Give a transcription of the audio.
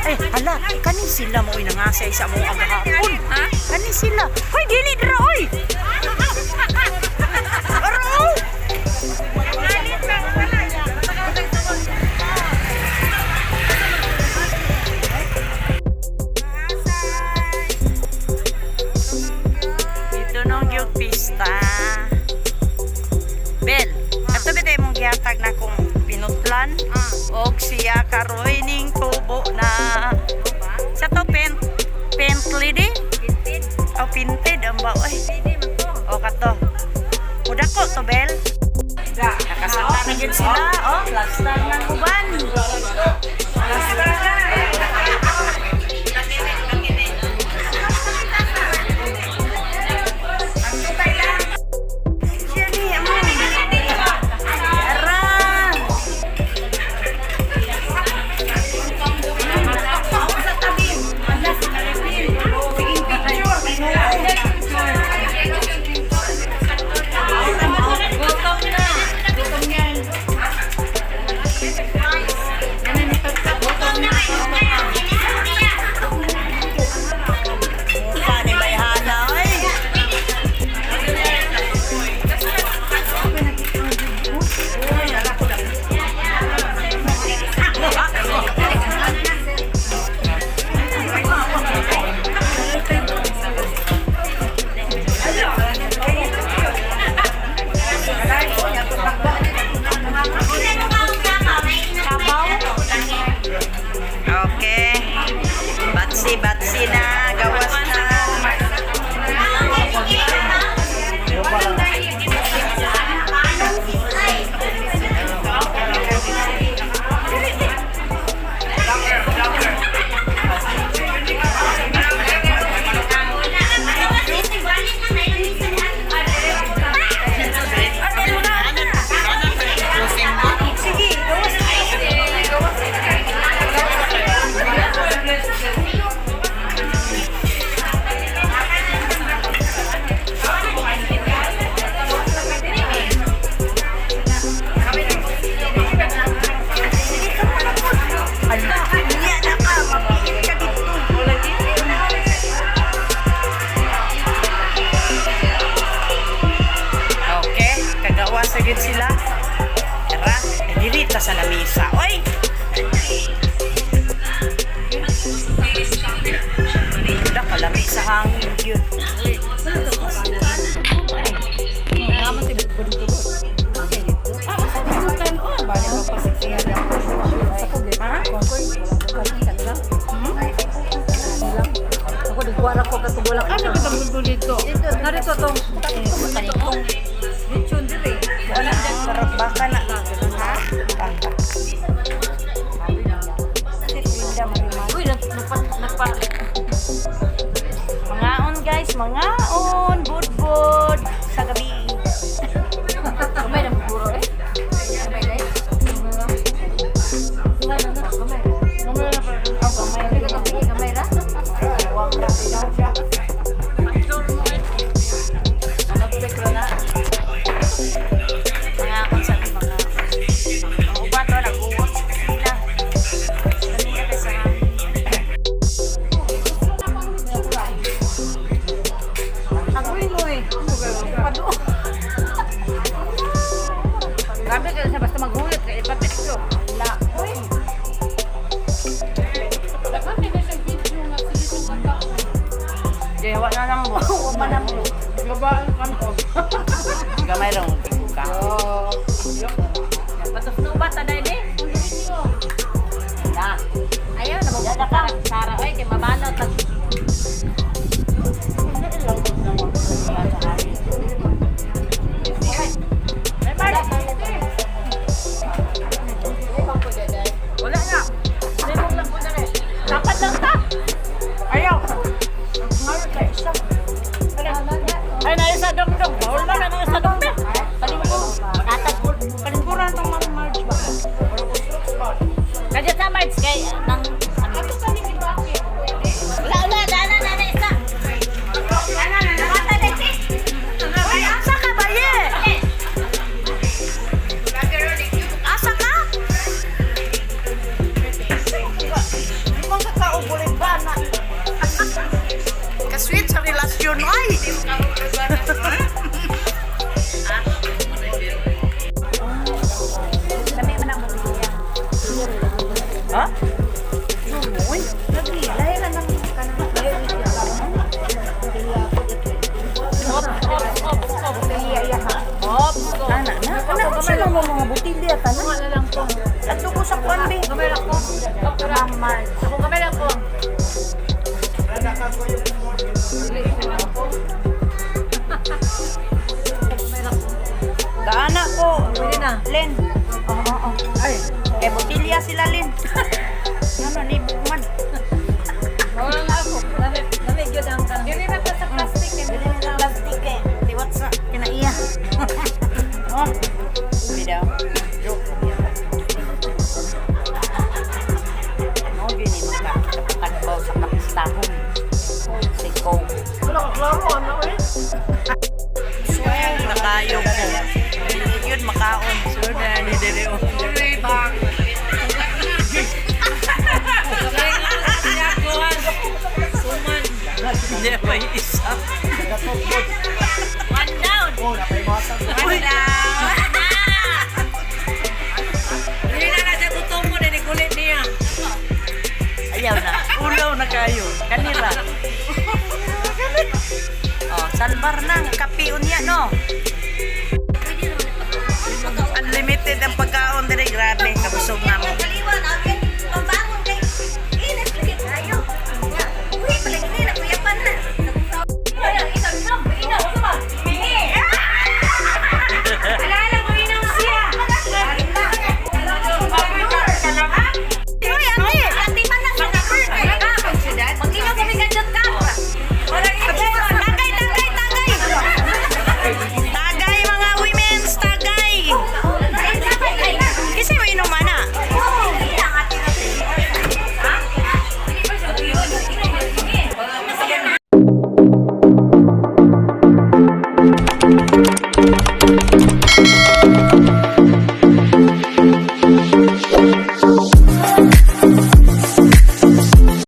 Eh, hala, kani sila mo nangasay sa among agahapon. Ha? Kani sila. Hoy, dili dira oy. Aro! Dito nung yung pista. Bel, ato ba tayo mong gihatag na kung pinutlan? Og siya karoy ning tubo na. Sa to pently di? O pinted ang ba oy. O kato. Muda ko to, Bel. Nakasaka na gyud sila. Oh, lastar ng uban. Jenny, amo. Ara. Gutom na. Gutom yan. Gutom na. Mukha ni Bayhana, oy. Okay. Batsi, batsi na. Gawas na. Sige, gawas. Ala, niya na ka. Mapiit ka dito. Okay, kagawa sa gid sila. Tara, dili ta sa lamisa. Oy! Wala, kalami sa hangin yun. Ako, nagkuha ko katubulak. Ano ba itong mundo dito? Narito tong Kanitong lechon dire. Sarap baka na. Ha? Baka. Uy, nagpa nagpa Mangaon guys, mangaon, budbud sa gabi. Kamay na buro eh. Kamay na eh. Kamay na, kamay. Kamay na pa. Kamay, kamay ra. Mangaon sa mga. Ang uban to nag-uwot sila. Kanina kay sa hangin. Agoy mo eh. Pado. Grabe ka sa basta maghulit kay ipapit ko. La, uy. Jay, wa na lang mo. Wa pa na mo. Gabaan ka ko. Gamay ra mo ka. Patos na ba taday ni? Na. Ayaw na mo ka Sara oy kay mabano tag Wala na. Limong lang po na rin. Dapat lang ta. Ayaw. Ngayon ka isa. Ay, na isa dong dong. Bawal na na isa dong dong. Tatag Kalingkuran tong mga March ba? Kadya sa March kay nang Ato ka ni Ibaki. Wala wala na na na na isa. Uy, asa ka ba ye? Asa ka? Limang Uy, Lagi, lahi na ng kanang lahi siya. Op, op, op, op. Iya, iya ha. Op, Ana na. Ana unsa lang mo mga botilya tanan? Wala lang ko. Adto ko sa kuan be. Gamay lang ko. Ako gamay lang ko. Gaana ko. Pwede na. Len. Oo. Ay, kay botilya sila, Len. Ano ni man? Wala na ako. Lamig yun ang kanang. Dili na sa plastic. Dili na sa plastic eh. Tiwat sa kinaiya. Oh. Bidaw. Joke. Mo gyud ni makatagbaw sa kapistahon. Si Coke. Wala ka klaro, ano eh? Swag na kayo ko. Dili yun makaon. Sure na ni dili o. Hindi pa isa. One down. One down. Hindi na na siya gutom mo, nikulit niya. Ayaw na. Ulaw na kayo. Kanila. Oh, salbar na. Kape unya, no? Unlimited ang pagkaon dire. Grabe. Kabusog na mo. Kaliwan,